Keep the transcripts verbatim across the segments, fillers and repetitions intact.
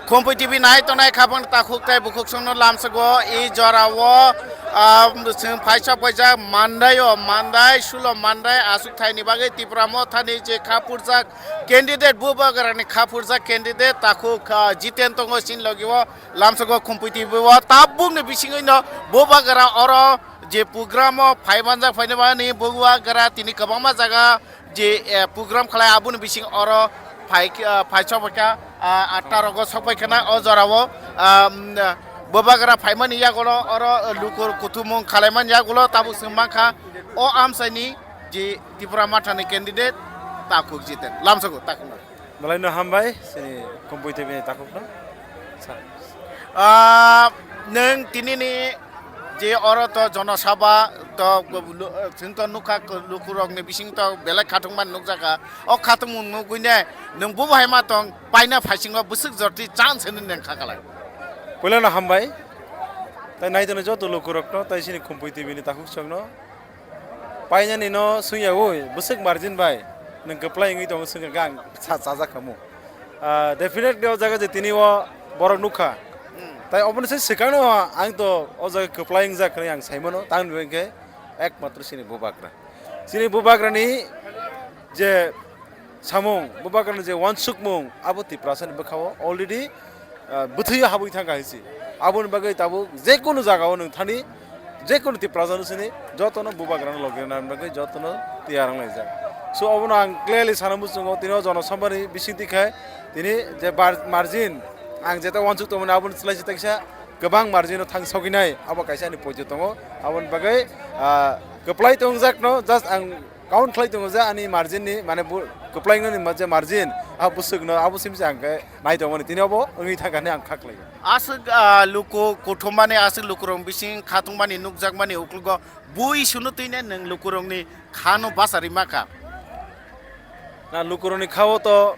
Khumpui T V nai tongnai khapang takhuk tei bukhuk songno lamsok o i jora o, ah, chwng phaisa phaisa mandai o, mandai sulo mandai aswk thaini bagwi Tipra Mothani je kha purjak candidate, Bubagrani kha purjak candidate takhuk, ah, Jiten tongo chini logi o lamsok o Khumpui T V o. Tabukni bisingwi no Bubagra oro je program o phai manjak, phaini bagwi Bubagra tini kwbangma jaga je, eh, program khlai aboni bising oro phai, eh, phai sok phaikha, ah, atta rogo sok phaikha na o jora o, ah, mm, Bubagra phaimani yagulo oro luku kuthumung khalaimani yagulo tabuk chwng mankha o amchaini je Tipra Mothani candidate takhuk Jiten. Lamsok o takhuk. Belai no hambai, chini Khumpui T V ni takhuk no. Sa- Ah, nwng tini ni je oro to jonosabha to, chwng to nukha, lukurok ni bising to belai khatungma nukjakha. O khatungmung nugwi ne nwng bo hai ma tong paina phaisingo bwswk jorti chance hinwi neng kha kalai. Puila no hambai. Tai nai tongo joto lukurok no, tai chini Khumpui T V ni takhuk chwng no. Painani no swngya, oi, bwswk margin bai nwng kwplai wngwi tongo, swngya khe ang sa-, chajak khamu. Ah, definitely o jaga je tini o borok nukha. Hmm. Tai oboni se swkang no ang to o jaga kwplai wngjak hinwi ang saimano, tamni bagwi khe ekmatro chini Bubagra. Chini Bubagrani je samung, Bubagrani je wansukmung, abo Tiprasani bwkhao already, ah, bwthwio habwi thangkha hinsi. Aboni bagwi tabuk jekunu jagao nwng thani, jekunu Tiprasano sini jotono Bubagrano logi rwna bagwi jotono tiyar wnglaijak. So, obono ang clearly sana muchungo, tini o jonosabhani bisingtwi khe tini je bar-, margin ang jeta wansuk tongmani aboni chwlai se teksa kwbang margin o thang sogwinai, abo kaisa ani poito tongo. Aboni bagwi, ah, kwplai tongjakno just ang count khlai tongo je ani margin ni, mane bo kwplai wngnani ma-, je margin, a bwswk no, abo simi se ang khe nai tongmani, tini obo wngwi thangkha hinwi ang kha khlai o. Aswk, ah, luku kuthumani, aswk lukurok bising khatungmani, nukjakmani uklogo bui sunu twine nwng lukurokni khano bachari ma kha. Na lukurokni khao to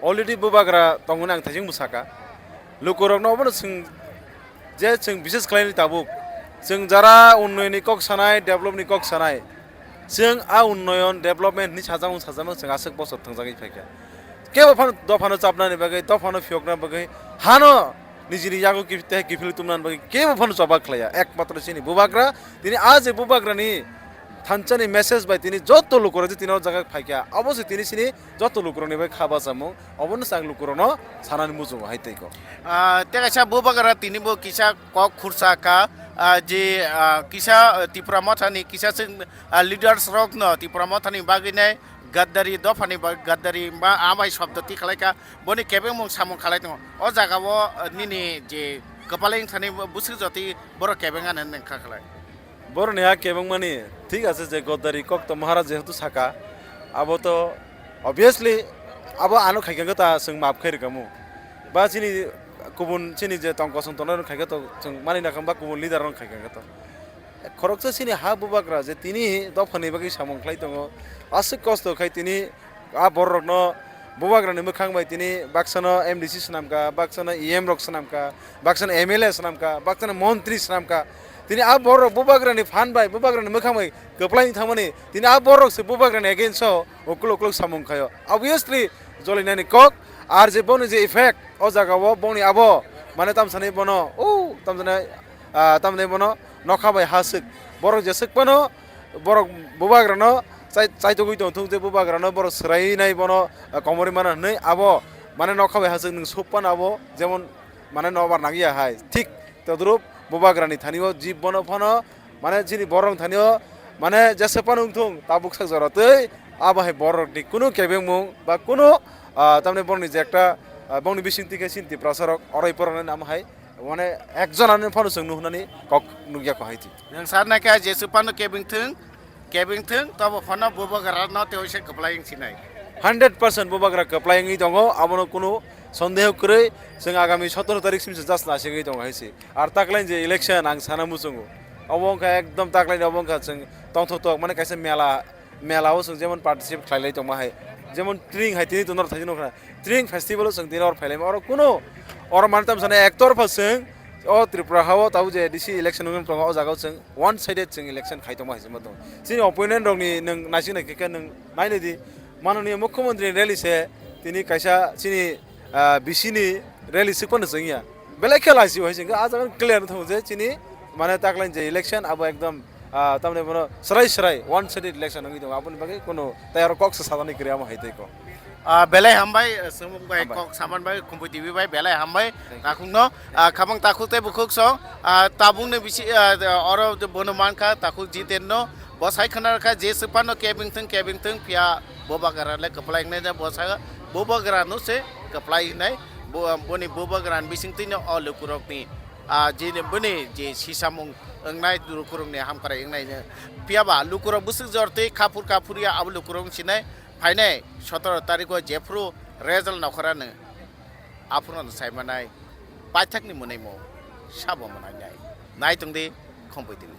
already Bubagra tongmani ang thaising bwsaka. Lukurokno obono chwng je chwng bises khlaini tabuk. Chwng jara unnoyonni kok sanai, developni kok sanai. Chwng a unnoyon, development hinwi sajakmung sajakmung chwng aswk bosor thwngjagwi phaikha. Kebo phano dophano chapnani bagwi, dophano phiyokna bagwi, hano nijini yago ki-, tei kiphilwi tubunani bagwi kebo phano choba khlaiya. Ekmatro chini Bubagra, tini a je Bubagrani thansani message bai tini joto lukurok je tini o jaga phaikha, abo se tini chini joto lukurokni bai kha bachamung, obono se ang lukurokno sanani muchungo hai tei kok. Ah, tei kaisa Bubagra tini bo kisa kok khursa kha, ah, je, ah, kisa, ah, Tipra Mothani kisa chwng, ah, leaders rokno Tipra Mothani bagwi nai gaddari dophani ba gaddari ba amai shobdo ti khlai kha, boni kebengmung samung khlai tongo. O jaga o, ah, nini je kwpaleng thani bwswk jotwi borok kebeng ani neng kha khlai. Boroni ha kebengmani thik ase je Godari kok to Maharaj jehetu saka, abo to obviously abo ano khaikha khe ta chwng maaf khai rwkamu. Ba chini kubun chini je tong kosong tongnai rok khaikha to chwng mani nakhang ba kubun leader rok khaikha khe to. Khoroksa chini ha bubagra je tini dophani bagwi samung khlai tongo, aswk kosto khai tini. A bororokno bubagrani mwkhang bai tini baksano M D C swnamkha, baksano E M rok swnamkha, baksano M L A swnamkha, baksano montri swnamkha. Tini a bororok bubagrani phan bai, bubagrani mwkhang bai kwplai wng thangmani, tini a bororok se bubagrani against o uklok uklok samung khaio. Obviously, jolinani kok, ar je boni je effect, o jaga o boni abo, mane tamsani bono, o tamsani, ah, tamni bono nokha bai ha swk. Borok jeswk phano, borok bubagrano chai-, chaitugwi tongthung tei bubagrano borok swraiwi nai bono, ah, komorwi mano hwnwi abo mane nokha bai haswk nwng suk phano abo jemon mane nobar nangya hai thik todrup bubagrani thani o jib bono phano mane chini borok thani o mane jesa phano wngthung tabuk sak jora tei abo hai borokni kunu kebengmung ba kunu, ah, tamni borokni je ekta, ah, bongni bisingtwi khe chini Tiprasarok oroi poroknani amo hai. Mane ekjon ani phano chwng nuhnani kok nukya ko hai ti. Nwng sa nai kha jesu phano kebeng thung, kebeng thung, tobo phano bubagra no tei oise kwplai wng sinai. Hundred percent bubagra kwplai wngwi tongo, abono kunu sondeho kwrwi. Chwng agami sotoro tarik simi se just nasigwi tongo hai se. Ar taklaini je election ang sana muchungo. Obo wngkha ekdom taklaini obo wngkha chwng tongthok tok mane kaisa mela mela o chwng jemon participate khlai lai tongma hai, jemon Tring hai tini to norok thaising nukha, Tring festival o chwng tini oro phai lai ma, oro kuno oro mane tamo sanai ektor pha chwng o Tripura ha o tabuk je D C election wngwi tongo, o jaga o chwng one sided chwng election khai tongma hai se ma tongo. Chini opponent rok ni nwng naising nai khe khe nwng nai nai di, manoniya mukhyamantri ni rally se tini kaisa chini ah, B C ni rally swk phano chwngya. Belai khe laisio hai chwngkha, ah jaga clear wng thango je chini mane taklai je election abo ekdom, ah, tamni bono srai srai one sided election wngwi tongo, aboni bagwi kono tei aro kok se sajani kwrwi amo hai tei ko. Ah, belai hambai, eh, Sumung bai, hambai. Kok saman bai, Khumpui T V bai, belai hambai, thank you, takhukno, ah, khabang takhuk tei bukhuk song, ah, tabukni bisi, ah, oro bono mankha takhuk Jiten no, bo sai khna kha je swk phano kebeng thung, kebeng thung, phiya bo bagra le kwplai wngnai da, bo sa, bo bagra no se kwplai wngnai, bo, boni bo bagra ni bising twi no o lukurok ni, ah, je boni je sisamung wngnai, lukurok ni hamkrai wngnai no, phiya ba lukurok bwswk jor twi kaphur kaphur ya abo lukurok wng sinai. Phainai sotoro tarikh o jephru result nokhorano aphuru no sai manai, paithak ni mwnwi mo sabo mwnai nai. Nai tong di Khumpui T V.